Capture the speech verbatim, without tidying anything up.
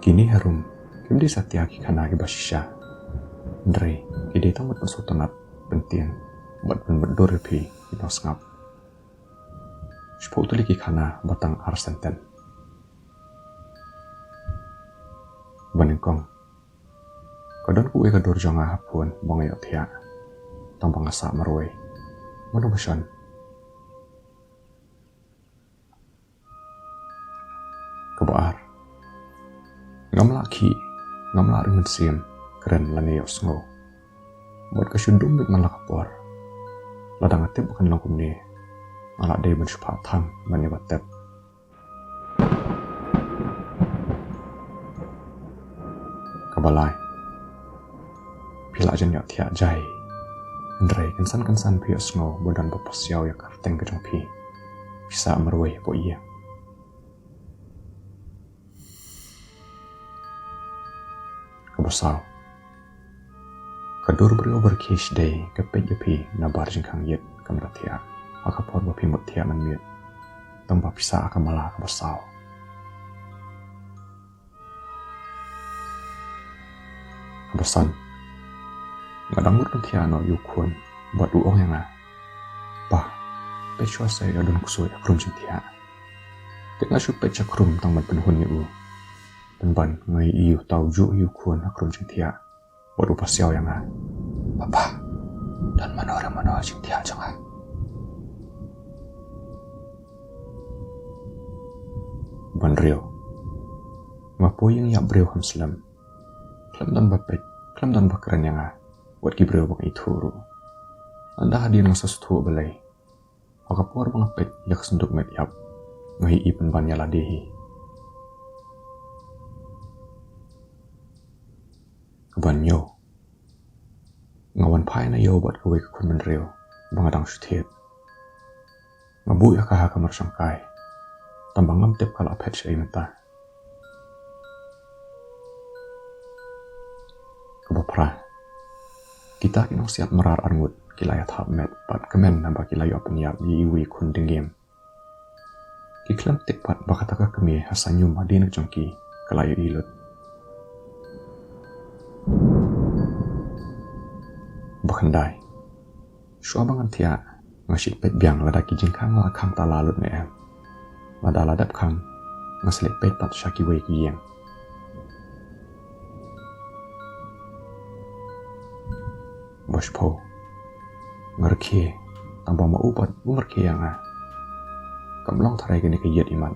Kine harum kim dei satia ki khana kiba shisha, hynrei ki dei tang ban pynsngewtynnat, pyntieng bad pynbyndur ïa phi ki nongsngap. Shiphew tylli ki khana ba tang ar senten. Ba nyngkong, ka don kawei ka dur jong nga ha phone ba nga ïohthiah tang ba nga sah marwei. Mano ba shon? Kaba ar, ngam lah khih, ngam lah ring mynsiem, kren lane ïohsngew. Bad ka shu dum beit man la ka por. Lada nga tip ba kan long kumne, nga lah dei ban shu phah thang ban ïa ba tep. Kaba lai, phi lah jan ïohthiah jai, hynrei kynsan kynsan phi ïohsngew ba don ba pasiaw ïa ka kyrteng ka jong phi. Phi sah marwei hapoh ïing. Kaba saw, ka dur briew ba rkhie shadei ka peit ïa phi na bar jingkhang ïit kam da thiah ha ka por ba phi mut thiah mynmiet, tang ba phi sah ha ka mala kaba saw. Kaba san, nga dang mut ban thiah noh ïa u khun bad u ong ïa nga, "Pa, peit shuwa sa, ïa don ksuid ha khrum jingthiah." Te nga shu peit sha khrum tang ban pynhun ïa u, pynban nga ïohi uta u juh ïa u khun ha khrum jingthiah bad u pasiaw ïa nga, "Papa, don mano re mano ha jingthiah jong nga?" Ban riew, nga poi ïing ïap briew kham slem. Khlem don ba peit, khlem don ba kren ïa nga, wat ki briew ba nga ithuh ruh. Lada hadien nga sa sngewthuh balei, ha ka por ba nga peit ïa ka synduk met ïap, nga ïohi pynban ïa lade hi. Kaba hynñiew, nga wan phai na ïew bad kawei ka khun bynriew ba nga dang shu thied. Nga buh ïa ka ha ka marshongkai, tang ba ngam tip ka la phet shaei mynta. Kaba phra, kita ki nongsiat mrad arngut ki la ïa thap met bad kmen naba ki la ïoh pynïap ïa iwei i khun dengiem. Ki khlem tip pat ba kata ka kmie ha saiñum hadien ka jong ki ka la ïohi lut. Ba khyndai, shuwa ba ngan thiah, nga shu peit biang lada ki jingkhang la khang tala lut ne em. Lada la dep khang, nga sa leit peit pat sha kiwei ki ïing. Ba shiphew, nga rkhie, tang ba ma u pat um rkhie ïa nga. Kam long tharai kane ka ïit imat.